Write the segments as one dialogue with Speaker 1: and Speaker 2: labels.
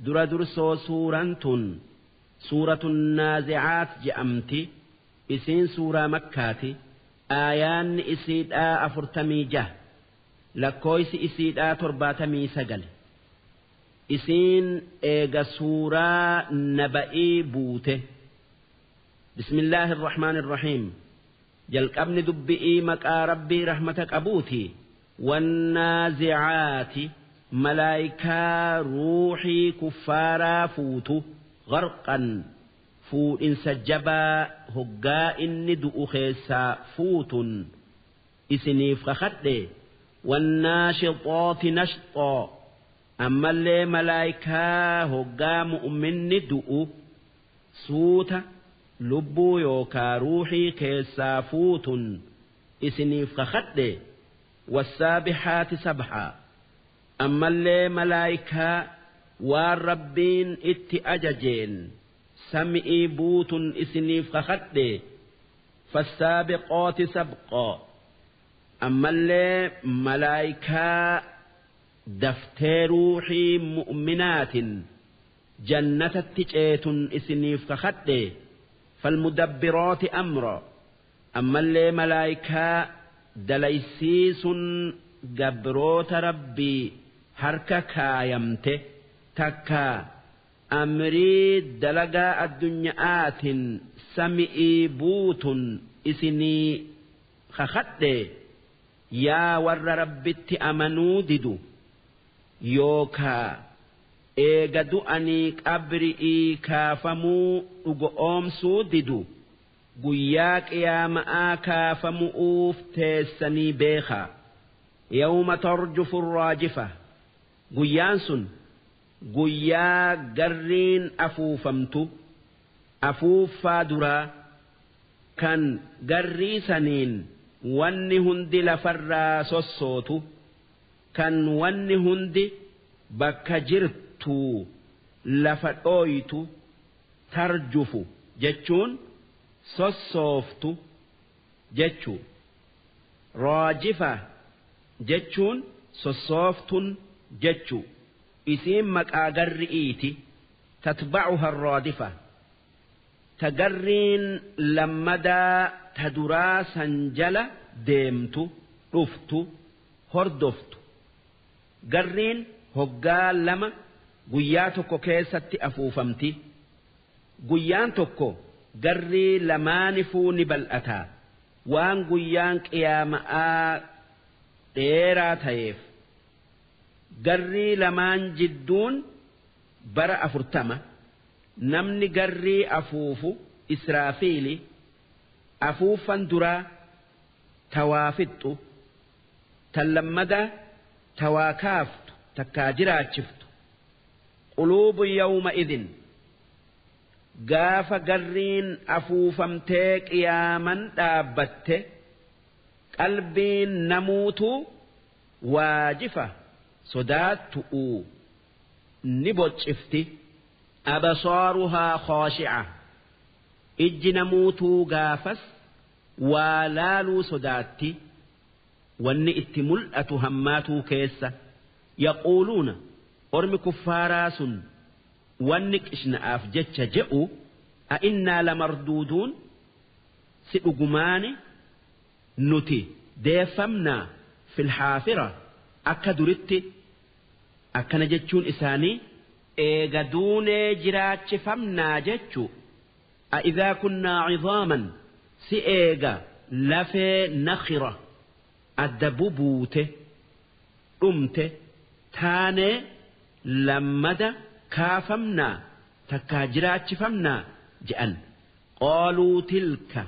Speaker 1: Dura dursoo suuraan tun suuratun naazicaat je'amti. Isiin suuraa Makkaati. Aayaanni isiidhaa 46, lakkooysi isiidhaa 79. Isiin eega suuraa Naba'ii buute. Bismillaahi irrahmaani irrahiim. Jalqabni dubbi'ii maqaa Rabbii rahmata qabuuti. Wannaazicaati, malaayikaa ruuxii kuffaaraa fuutu, gharqan, fuudhinsa jabaa hoggaa inni du'u keessaa fuutun isiniif kakadhe. Wannaashixooti nashxoo, ammallee malaayikaa hoggaa mu'minni du'u suuta lubbuu yookaa ruuxii keessaa fuutun isiniif kakadhe. Wassaabihaati sabhaa, ammallee malaayikaa waan Rabbiin itti ajajeen sami'ii buutun isiniif kakadhe. Fassaabiqooti sabqoo, ammallee malaayikaa daftee ruuxii mu'minaatin jannatatti ceetun isiniif kakadhe. Falmudabbiraati amra, ammallee malaayikaa dalaysiisun gabroota Rabbii harka kaayamte takka amrii dalagaa addunya'aatin sami'ii buutun isinii kakadhe. Yaa warra Rabbitti amanuu didu yookaa eega du'anii qabri'ii kaafamuu dhugoomsuu didu, guyyaa qiyaama'aa kaafamu'uuf teessanii beekaa. Yawma tarjufu raajifa, guyyaan sun guyyaa garriin afuufamtu, afuuffaa duraa kan garrii saniin wanni hundi lafarraa sossootu, kan wanni hundi bakka jirtuu lafa dhooytu. Tarjufu jechuun sossooftu jechuu, raajifa jechuun sossooftun jechuu. Isiin maqaa garri'iiti. Tatba'uha raadifa, ta garriin lammadaa ta duraa san jala deemtu, dhuftu, hordoftu. Garriin hoggaa lama guyyaa tokko keessatti afuufamti. Guyyaan tokko garrii lamaanifuu ni bal'ataa. Waan guyyaan qiyaama'aa dheeraa ta'eef, garrii lamaan jidduun bara 40. Namni garrii afuufu Israafiili. Afuuffan duraa tawaa fixxu, tan lammadaa tawaa kaaftu takkaa jiraachiftu. Quluubu yawma idin, gaafa garriin afuufamtee qiyaaman dhaabbatte, qalbiin namuutu waajifa, sodaattu'uu ni boccifti. Absaaruhaa khaashi'a, ijji namuutuu gaafas waa laaluu sodaatti, wanni itti mul'atu hammaatuu keessa. Yaquuluuna, ormi kuffaaraa sun wanni qishna'aaf jecha je'u, a'innaa lamarduuduun, si dhugumaani nuti deeffamnaa, fil haafira, akka duritti. Akkana jechuun isaanii eega duunee jiraachifamnaa jechu. A'idhaa kunnaa cidhaaman, si eega lafee nakhira adda bubuute dhumte taanee lammada kaafamnaa takkaa jiraachifamnaa je'an. Qaaluu tilka,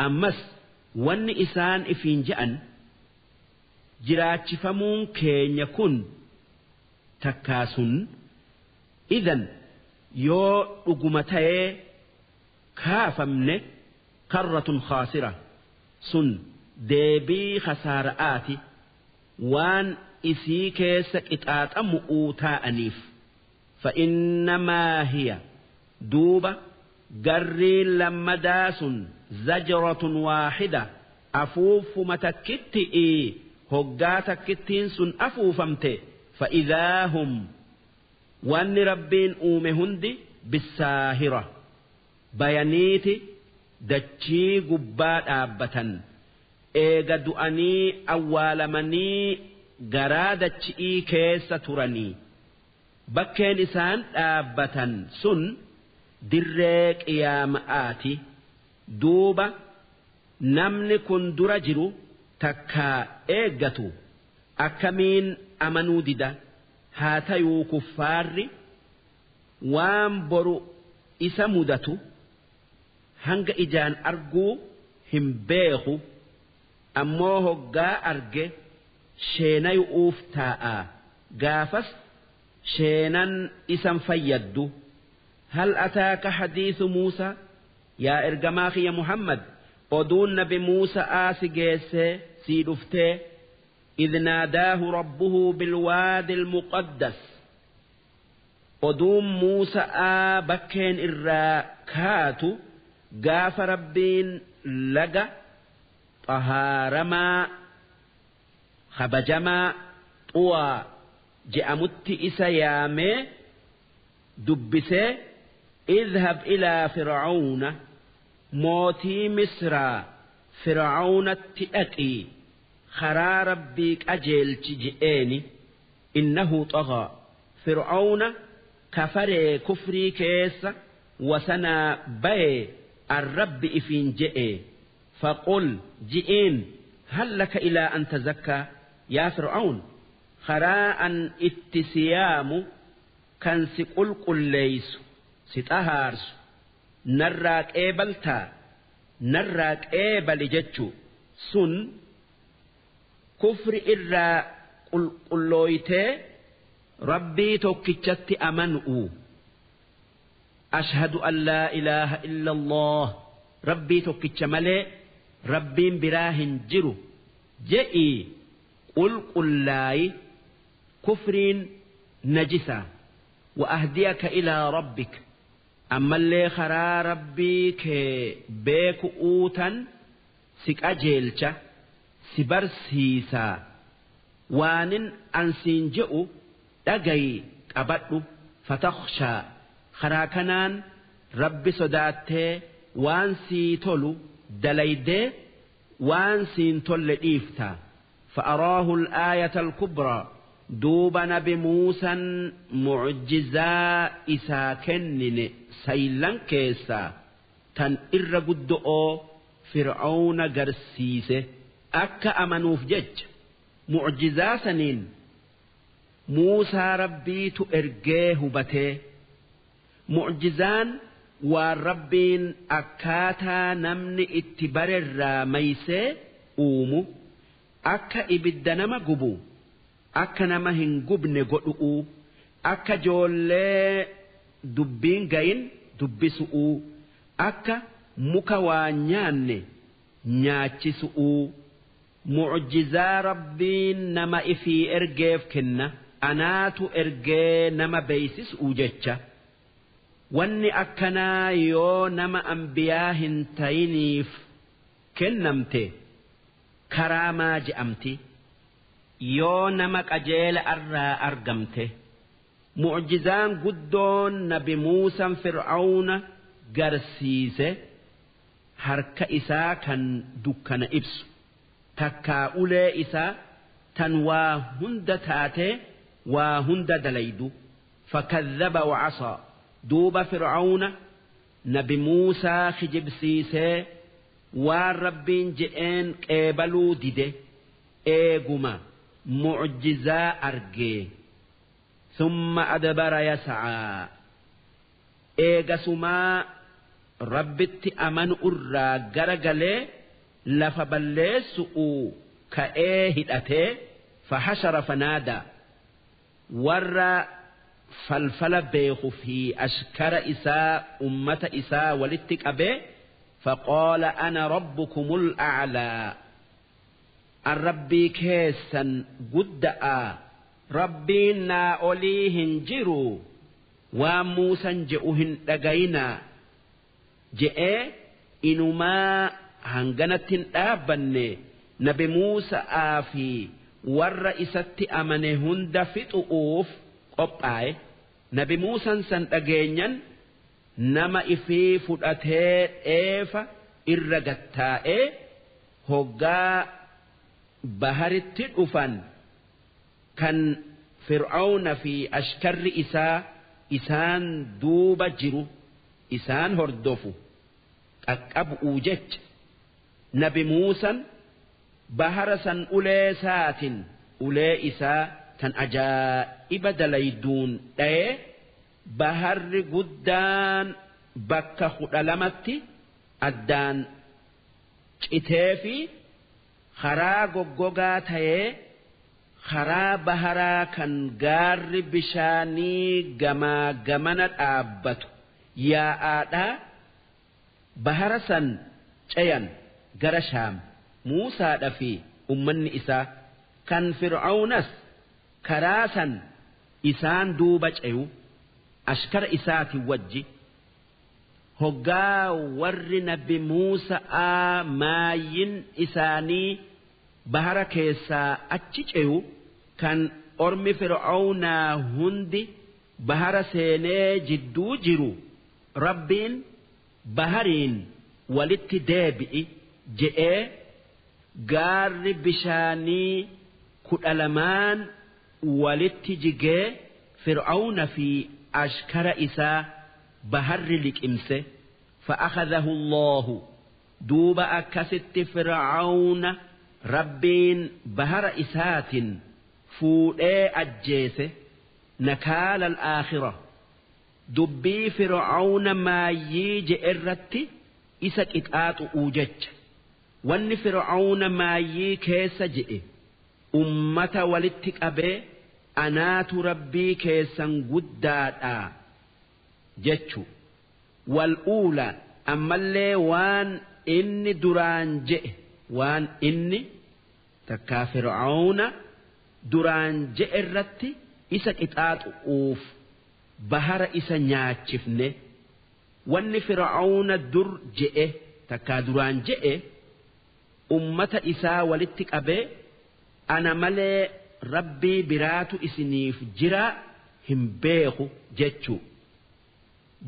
Speaker 1: ammas wanni isaan ifiin je'an, jiraachifamuun keenya kun takkaa sun, idan, yoo dhuguma ta'ee kaafamne, karratun khaasira, sun deebii khasaara'aati, waan isii keessa qixaaxamu'uu taa'aniif. Fa'innamaa hiya, duuba garriin lammadaa sun, zajratun waaxida, afuufuma takkitti'ii. Hoggaa takkittiin sun afuufamte, fa'idhaa hum Wanni Rabbiin uume hundi bisaahira bayaniiti dachii gubbaa dhaabbatan eega du'anii awwaalamanii garaa dachi'ii keessa turanii bakkeen isaan dhaabbatan sun dirree qiyaama'aati. Duuba namni kun dura jiru takkaa eeggatu akkamiin amanuu dida? Haa tayuu kuffaarri waan boru isa mudatu hanga ijaan arguu hin beeku, ammoo hoggaa arge sheenayu'uuf taa'a. Gaafas sheenan isan fayyaddu. Hal ataaka hadiisu Muusaa, yaa ergamaa kiyya Muhammad, oduun nabi Muusa'aa si geessee sii dhuftee? إذ ناداه ربه بالوادي المقدس. Oduun Muusa'aa bakkeen irraa kaatu gaafa Rabbiin laga xahaaramaa kabajamaa Xuwaa je'amutti isa yaamee dubbisee, اذهب إلى فرعون, mootii Misraa Fir'aawnatti dhaqii karaa Rabbii qajeelchi je'eeni. إنه طغى, Fir'aawna kafaree kufrii keessa wasanaa bayee arrabbi ifiin je'e. فقل, ji'iin, هل لك إلى أن تزكى يا فرعون, karaa an itti siyaamu kan si qulqulleeysu si xahaarsu narraa qeebaltaa? Narraa qeebali jechu sun kufri irraa qulqullooytee Rabbii tokkichatti amanu'u. أشهد أن لا إله إلا الله, Rabbii tokkicha malee Rabbiin biraa hin jiru je'ii qulqullaayi, kufriin najisa. وأهديك إلى ربك, ammallee karaa Rabbii kee beeku'uutan si qajeelcha, si barsiisaa. Waanin ansiin je'u dhagayi, qabadhu. فتخشى, karaa kanaan Rabbi sodaattee waan sii tolu dalaydee waan siin tolle dhiifta. فأراه الآية الكبرى. Duuba nabi Muusan mucjizaa isaa kennine saylan keessaa tan irra guddo'oo Fir'aawna garsiise akka amanuuf jecha. Mucjizaa saniin Muusaa Rabbiitu ergee hubatee. Mucjizaan waan Rabbiin akkaataa namni itti barerraa maysee uumu, akka ibidda nama gubu akka nama hin gubne godhu'u, akka joollee dubbiin gayin dubbisu'u, akka muka waa nyaanne nyaachisu'u. Mucjizaa Rabbiin nama ifii ergeef kenna, anaatu ergee nama beeysisu'u jecha. Wanni akkanaa yoo nama ambiyaa hin tayiniif kennamte karaamaa je'amti, yoo nama qajeela irraa argamte. Mucjizaan guddoon nabi Muusan Fir'aawna garsiise harka isaa kan dukkana ibsu, takkaa ulee isaa tan waa hunda taatee waa hunda dalaydu. فكذب وعصى. Duuba Fir'aawna nabi Muusaa kijibsiisee waan Rabbiin je'een qeebaluu dide eeguma mucjizaa argee. ثم أدبر يسعى, eegasumaa Rabbitti amanu irraa garagalee lafa balleessu'u ka'ee hidhatee. فحشر فنادى, warra falfala beeku fi ashkara isaa ummata isaa walitti qabee. فقال أنا ربكم الأعلى, الربي keessan gudda'a, Rabbiin naa olii hin jiru, waan Muusan je'u hin dhagayinaa je'ee. Inumaa hanganatti hin dhaabbanne, nabi Muusa'aa fi warra isatti amane hunda fixu'uuf qophaa'e. Nabi Muusaan san dhageenyan nama ifii fudhatee dheefa irra gattaa'ee hoggaa baharitti dhufan kan Fir'aawna fi ashkarri isaa isaan duuba jiru isaan hordofu qaqqabu'uu jecha Nabi Muusaan bahara san ulee saatin ulee isaa tan ajaa'iba dalayduun dha'ee baharri guddaan bakka 12tti addaan citee fi karaa goggogaa ta'ee karaa baharaa kan gaarri bishaanii gamaa gamana dhaabbatu yaa'aadhaa bahara san ceyan gara Shaam Muusaadha fi ummanni isaa kan Fir'aawnas karaa san isaan duuba ceyu ashkara isaati wajji hoggaa warri Nabi Muusaa maayin isaanii bahara keessaa achi ceyu kan ormi Fir'aawnaa hundi bahara seenee jidduu jiru Rabbiin bahariin walitti deebi'i je'ee gaarri bishaanii 12 walitti jigee Fir'aawna fi ashkara isaa baharri liqimse. Fa'akhadhahu Allahu duuba akkasitti Fir'aawna Rabbiin bahara isaatiin fuudhee ajjeese nakaala al-aakhira dubbii Fir'aawna maayyii je'erratti isa qixaaxu'uu jecha. Wanni Fir'aawna maayyii keessa je'e ummata walitti qabee anaatu Rabbii keessan guddaadha jechu. Wal uula ammallee waan inni duraan je'e waan inni takkaa Fir'aawna duraan je'e irratti isa qixaaxu'uuf bahara isa nyaachifne. Wanni Fir'aawna dur je'e takkaa duraan je'e ummata isaa walitti qabee ana malee Rabbii biraatu isiniif jira hin beeku jechuu.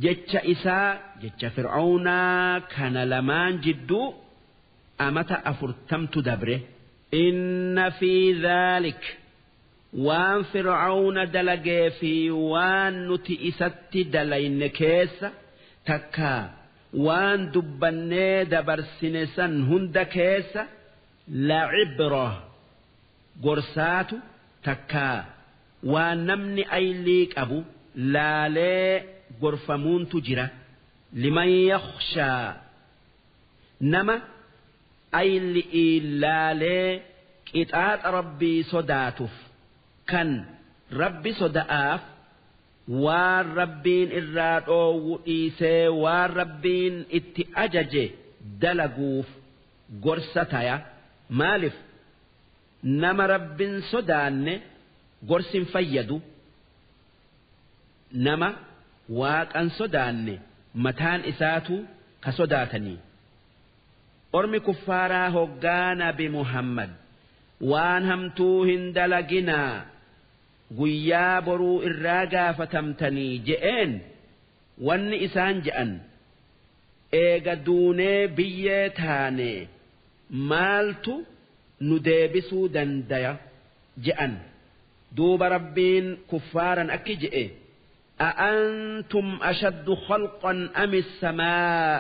Speaker 1: Jecha isaa jecha Fir'aawnaa kana lamaan jidduu amata 40 dabre. Inna fi dhaalik waan Fir'aawna dalagee fi waan nuti isatti dalayne keessa takkaa waan dubbannee dabarsine san hunda keessa la'ibra gorsaatu takkaa waan namni aylii qabu laalee gorfamuuntu jira. Liman yakhshaa nama aylii laalee qixaaxa Rabbii sodaatuuf kan Rabbi soda'aaf waan Rabbiin irraa dhoowwu dhiisee waan Rabbiin itti ajaje dalaguuf gorsa taya. Maaliif nama Rabbiin sodaanne gorsin fayyadu, nama waaqan sodaanne mataan isaatu ka sodaatanii. Ormi kuffaaraa hoggaa Nabi Muhammad waan hamtuu hin dalaginaa guyyaa boruu irraa gaafatamtanii je'een wanni isaan je'an eega duunee biyyee taane maaltu nu deebisuu dandaya je'an. Duuba Rabbiin kuffaaran akki je'e a'antum ashaddu khalqan am as-samaa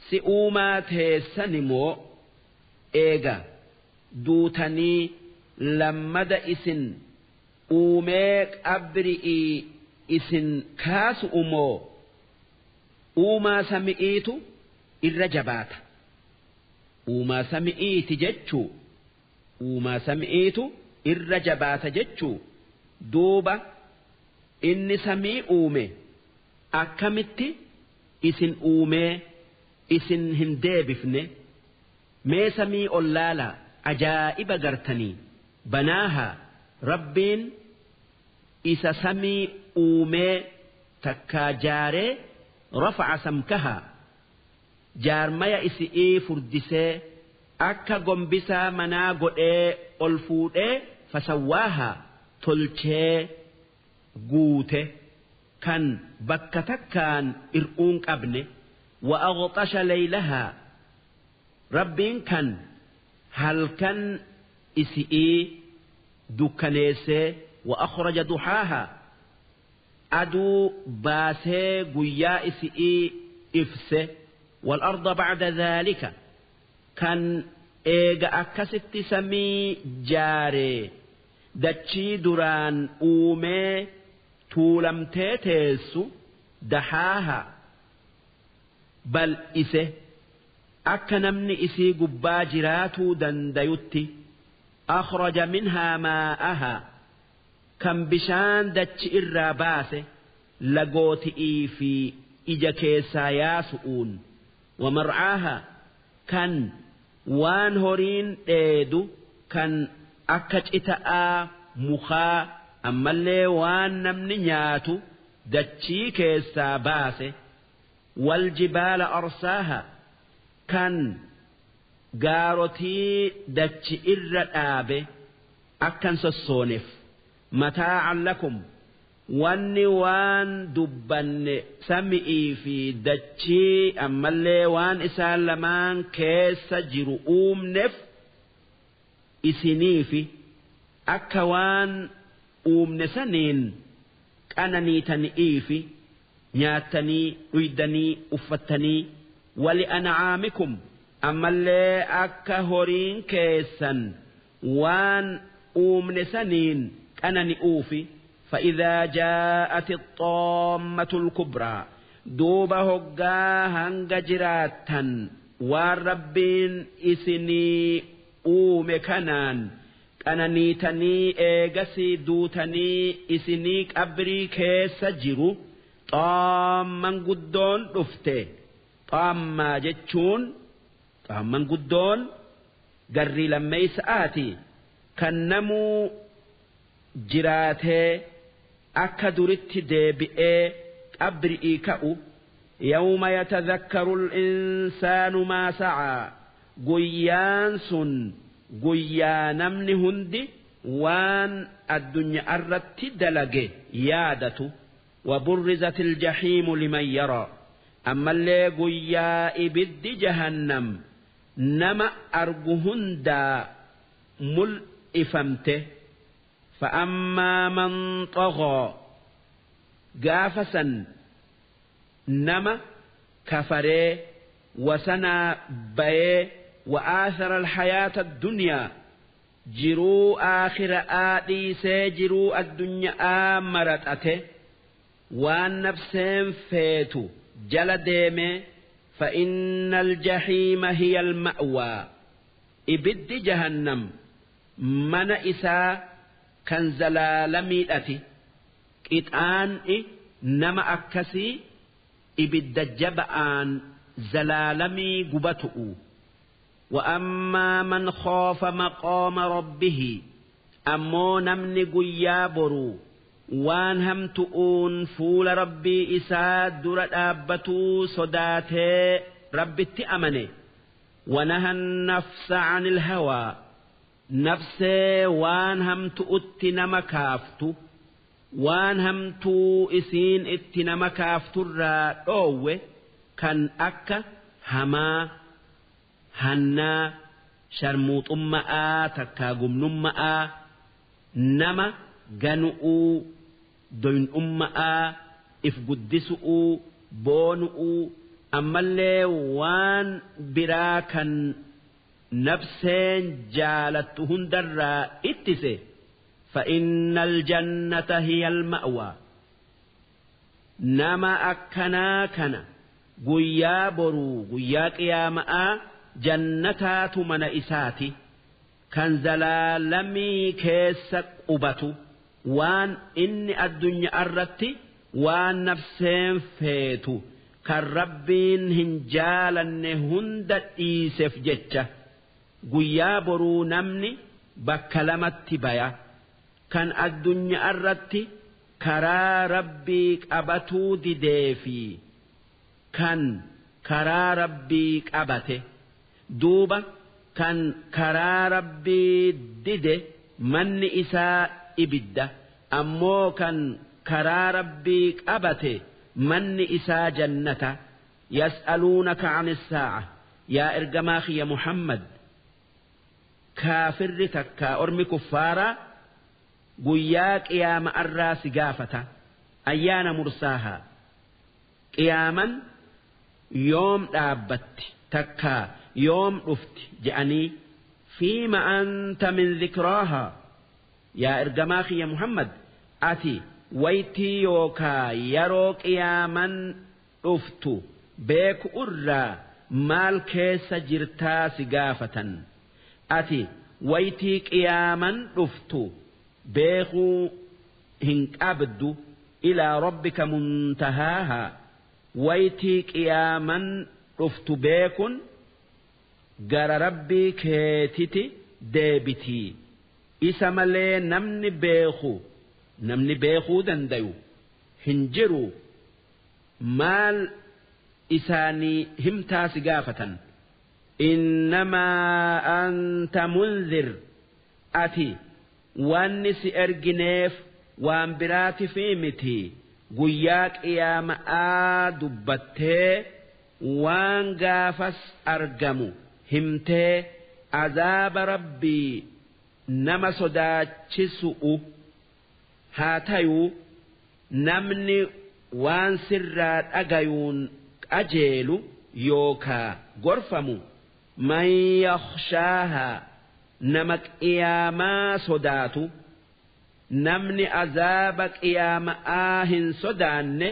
Speaker 1: si uumaa teessani moo eega duutanii lammada isin uumee qabri'ii isin kaasu umoo uumaa sami'iitu irra jabaata. Uumaa sami'iiti jechuu uumaa sami'iitu irra jabaata jechuu. Duuba inni samii uume akkamitti isin uumee isin hin deebifne? Mee samii ollaalaa ajaa'iba gartanii banaahaa Rabbiin isa samii uumee takkaa jaaree rafa'a samkahaa jaarmaya isi'ii furdisee akka gombisaa manaa godhee ol fuudhee fasawwaahaa tolchee Guute kan bakka takkaan ir'uun qabne. Wa aghxasha laylahaa, Rabbiin kan halkan isi'ii dukkaneessee. Wa akhraja duhaahaa, aduu baasee guyyaa isi'ii ifse. Wal arda ba'da dhaalika, kan eega akkasitti samii jaaree dachii duraan uumee tuulamtee teessu dahaaha bal'ise akka namni isii gubbaa jiraatuu dandayutti. Akhraja minhaa maa'ahaa, kan bishaan dachi irraa baase lagooti'ii fi ija keessaa yaasu'uun. Wa mar'aaha, kan waan horiin dheedu kan akka cita'aa mukaa ammallee waan namni nyaatu dachii keessaa baase. Wal jibaala arsaaha, kan gaarotii dachi irra dhaabe akkan sossooneef. Mataa'an lakum, wanni waan dubbanne sami'ii fi dachii ammallee waan isaan lamaan keessa jiru uumneef isiniifi, akka waan uumne saniin qananiitani'iifi, nyaattanii, dhuydanii, uffattanii. Wali an'aamikum, ammallee akka horiin keessan waan uumne saniin qanani'uufi. فإذا جاءت الطامة الكبرى، duuba hoggaa hanga jiraattan waan Rabbiin isinii uume kanaan qananiitanii eegasii duutanii isinii qabrii keessa jiru xaamman guddoon dhufte. Xaammaa jechuun xaamman guddoon garrii lammeeysa'aati kan namuu jiraatee akka duritti deebi'ee qabri'ii ka'u. Yawma yatadhakkaru al-insaanu maa sa'aa, guyyaan sun guyyaa namni hundi waan addunyaa irratti dalage yaadatu. Waburrizat aljahiimu liman yaraa, ammallee guyyaa ibiddi jahannam nama argu hundaa mul'ifamte. فأما من طغى، gaafa nama kafaree wasanaa bayee, وآثر الحياة الدنيا، jiruu aakhiraa dhiisee jiruu addunyaa maraxate, waan nafseen feetu jala deeme, فإن الجحيم هي المأوى، ibiddi jahannam mana isaa kan zalaalamiidhati. Qixaan'i nama akkasii ibidda jaba'aan zalaalamii gubatu'u. وأما من خاف مقام ربه، ammoo namni guyyaa boruu waan hamtu'uun fuula Rabbii isaa dura dhaabbatuu sodaatee Rabbitti amane, ونهى النفس عن الهوى، nafsee waan hamtu'utti nama kaaftu, waan hamtuu isiin itti nama kaafturraa dhoowwe, kan akka hamaa, hannaa, sharmuuxumma'aa, takkaa gumnumma'aa, nama ganu'uu, doyin'umma'aa, if guddisu'uu, boonu'uu, ammallee waan biraa kan nafseen jaalattu hundarraa ittise, فإن الجنة هي المأوى. Nama akkanaa kana guyyaa boruu, guyyaa qiyaama'aa, jannataatu mana isaati kan zalaalamii keessa qubatu, waan inni addunyaa irratti waan nafseen feetu kan Rabbiin hin jaalanne hunda dhiiseef jecha. Guyyaa boruu namni bakka lamatti baya: kan addunyaa irratti karaa Rabbii qabatuu didee fi kan karaa Rabbii qabate. Duuba kan karaa Rabbii dide manni isaa ibidda, ammoo kan Karaa Rabbii qabate manni isaa jannata. Yas'aluunaka 'ani saa'a, yaa ergamaa kiyya Muhammad, kaafirri takkaa ormi kuffaaraa guyyaa qiyaama'arraa si gaafata. Ayyaana mursaahaa, qiyaaman yoom dhaabbatti takkaa yoom dhufti je'anii. Fiima anta min dhikraahaa, yaa ergamaa kiyya Muhammad, ati waytii yookaa yeroo qiyaaman dhuftu beeku irraa maal keessa jirtaa si gaafatan. Ati waytii qiyaaman dhuftu beekuu hin qabdu. Ilaa rabbika muntahaahaa, waytii qiyaaman dhuftu beekun gara Rabbii keetiti deebitii, isa malee namni beeku, namni beekuu dandayu hin jiru. Maal isaanii himtaa si gaafatan. Innamaa anta munzir, ati wanni si ergineef waan biraatifi miti, guyyaa qiyaama'aa dubbattee waan gaafas argamu himtee azaaba Rabbii nama sodaachisu'u haa tayuu, namni waan sirraa dhagayuun qajeelu yookaa gorfamu, man yakhshaahaa, nama qiyaamaa sodaatu. Namni azaaba qiyaama'aa hin sodaanne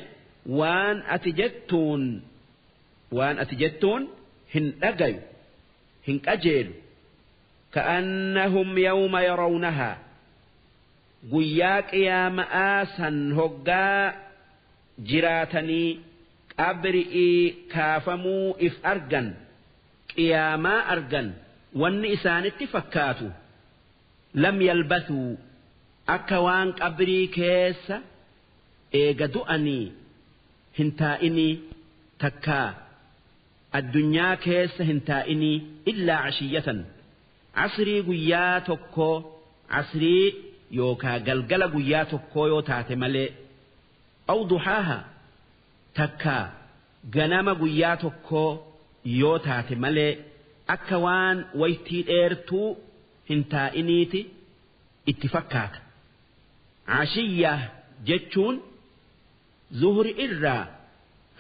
Speaker 1: waan ati jettuun, waan ati jettuun hin dhagayu, hin qajeelu. Ka'annahum yawma yarawnahaa, guyyaa qiyaama'aa san hoggaa jiraatanii qabri'ii kaafamuu if argan, qiyaamaa argan, wanni isaanitti fakkaatu lam yalbathuu, akka waan qabrii keessa eega du'anii hin taa'inii takkaa addunyaa keessa hin taa'inii, illaa cashiyyatan, asrii guyyaa tokkoo, asrii yookaa galgala guyyaa tokkoo yoo taate malee, aw duhaaha, takkaa ganama guyyaa tokkoo yoo taate malee, akka waan waytii dheertuu hin taa'iniiti itti fakkaata. Cashiyyaa jechuun zuhri irraa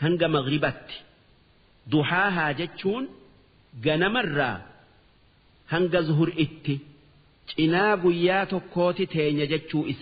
Speaker 1: hanga maghribatti, duhaahaa jechuun ganamarraa hanga zuhri'itti cinaa guyyaa tokkooti teenya jechuu isaa.